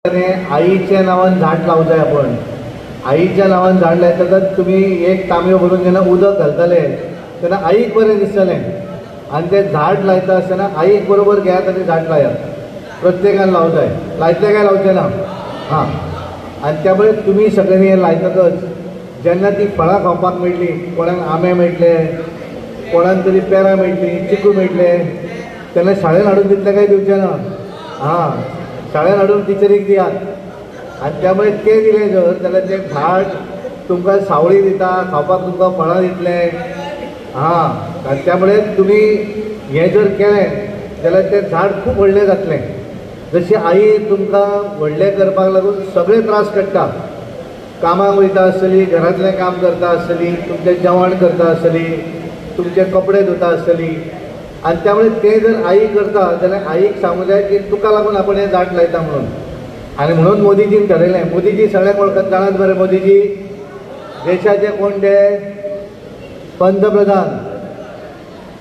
आईच्या नांवान झाड लावं जाय. आपण आईच्या नांवान झाड लायतकच तुमी एक तांबयो भरून जेन्ना उदक घालतले तेन्ना आईक बरें दिसतलें. आनी तें झाड लायता आसतना आईक बरोबर घेयात आनी झाड लायात. प्रत्येकान लावं जाय. लायतले काय लावचें ना? हां. आनी त्यामुळे तुमी सगळ्यांनी हें लायतकच जेन्ना ती फळां खावपाक मेळटली, कोणाक आंबे मेळटले, कोणाक तरी पेरां मेळटली, चिकू मेळटले, तेन्ना शाळेन हाडून दितले काय दिवचें ना? हां, शाळेन हाडून टिचरीक दियात. आनी त्यामुळे तें दिलें जर जाल्यार तें झाड तुमकां सावळी दिता, खावपाक तुमकां फळां दितलें. हां, आनी त्यामुळे तुमी हें जर केलें जाल्यार तें झाड खूब व्हडलें जातलें. जशी आई तुमकां व्हडलें करपाक लागून सगळे त्रास काडटा, कामाक वयता आसतली, घरांतलें काम करता आसतली, तुमचें जेवण करता आसतली, तुमचे कपडे धुता आसतली. आनी त्यामुळे तें जर आई करता जाल्यार आईक सांगूं जाय की तुका लागून आपण हें झाड लायता म्हणून. आनी म्हणून मोदीजीन ठरयलें. मोदीजी सगळ्यांक वळखत जाणात बरें. मोदीजी देशाचे कोण ते? पंतप्रधान.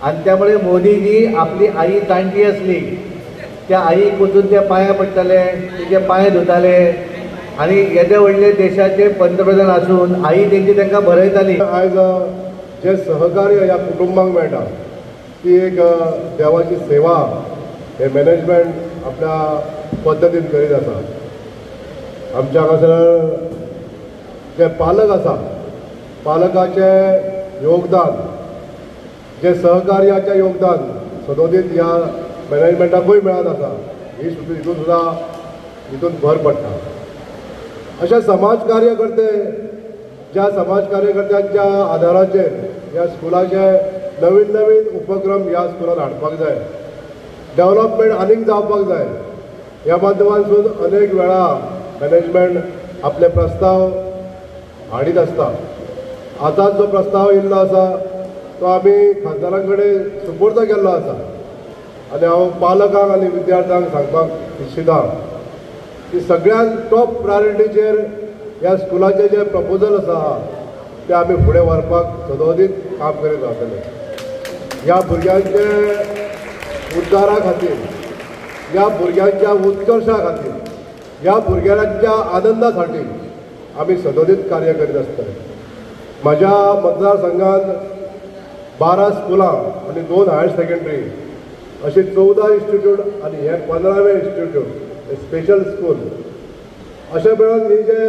आनी त्यामुळे मोदीजी आपली आई जाणटी आसली, त्या आईक वचून ते पांया पडटाले, तिचे पांय धुताले. आनी येदे व्हडले देशाचे पंतप्रधान आसून आई तेंची तांकां बरयताली. आयज जे सहकार्य ह्या कुटुंबांक मेळटा ती एक देवाची सेवा हे मॅनेजमेंट आपल्या पद्दतीन करीत आसा. आमच्या हांगासर जे पालक आसा, पालकाचें योगदान, जे सहकार्याचें योगदान सदोदीत ह्या मॅनेजमेंटाकूय मेळत आसा, ही सुद्दां हितून सुद्दां हितून भर पडटा. अशे समाज कार्यकर्ते, ज्या समाज कार्यकर्त्यांच्या आदाराचेर ह्या स्कुलाचे नवीन नवीन उपक्रम ह्या स्कुलान हाडपाक जाय, डेवलपमेंट आनीक जावपाक जाय. ह्या माध्यमांतसून अनेक वेळा मॅनेजमेंट आपले प्रस्ताव हाडीत आसता. आतां जो प्रस्ताव येयल्लो आसा तो आमी खासदारां कडेन सुपूर्द केल्लो आसा. आनी हांव पालकांक आनी विद्यार्थ्यांक सांगपाक इच्छिता की सगळ्यांत टॉप प्रायोरिटीचेर ह्या स्कुलाचें जें प्रपोजल आसा तें आमी फुडें व्हरपाक सदोदीत काम करीत रावतले. ह्या भुरग्यांचे उद्धारा खातीर, ह्या भुरग्यांच्या उत्कर्शा खातीर, ह्या भुरग्यांच्या आनंदा साठी आमी सदोदीत कार्य करीत आसतले. म्हज्या मतदारसंघात 12 स्कुलां आनी 2 हायर सेकंडरी अशे 14 इन्स्टिट्यूट आनी हें 15वें इन्स्टिट्यूट स्पेशल स्कूल अशें मेळून ही जे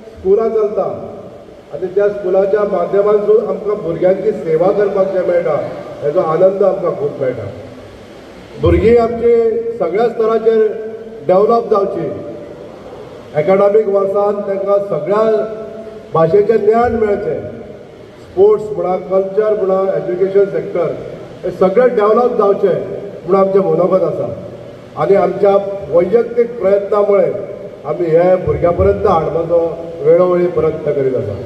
स्कुलां चलता आनी त्या स्कुलाच्या माध्यमांतसून आमकां भुरग्यांची सेवा करपाक जें मेळटा हेजो आनंद आमकां खूब मेळटा. भुरगीं आमची सगळ्या स्तराचेर डेवलप जावची, एकाडमीक वर्सान तांकां सगळ्या भाशेचें ज्ञान मेळचें, स्पोर्ट्स म्हणा, कल्चर म्हणा, एज्युकेशन सेक्टर हे सगळें डेवलप जावचें म्हूण आमचें मनोगत आसा. आनी आमच्या वैयक्तीक प्रयत्नामुळे आमी हे भुरग्यां पर्यंत हाडपाचो वेळोवेळी प्रयत्न करीत आसा.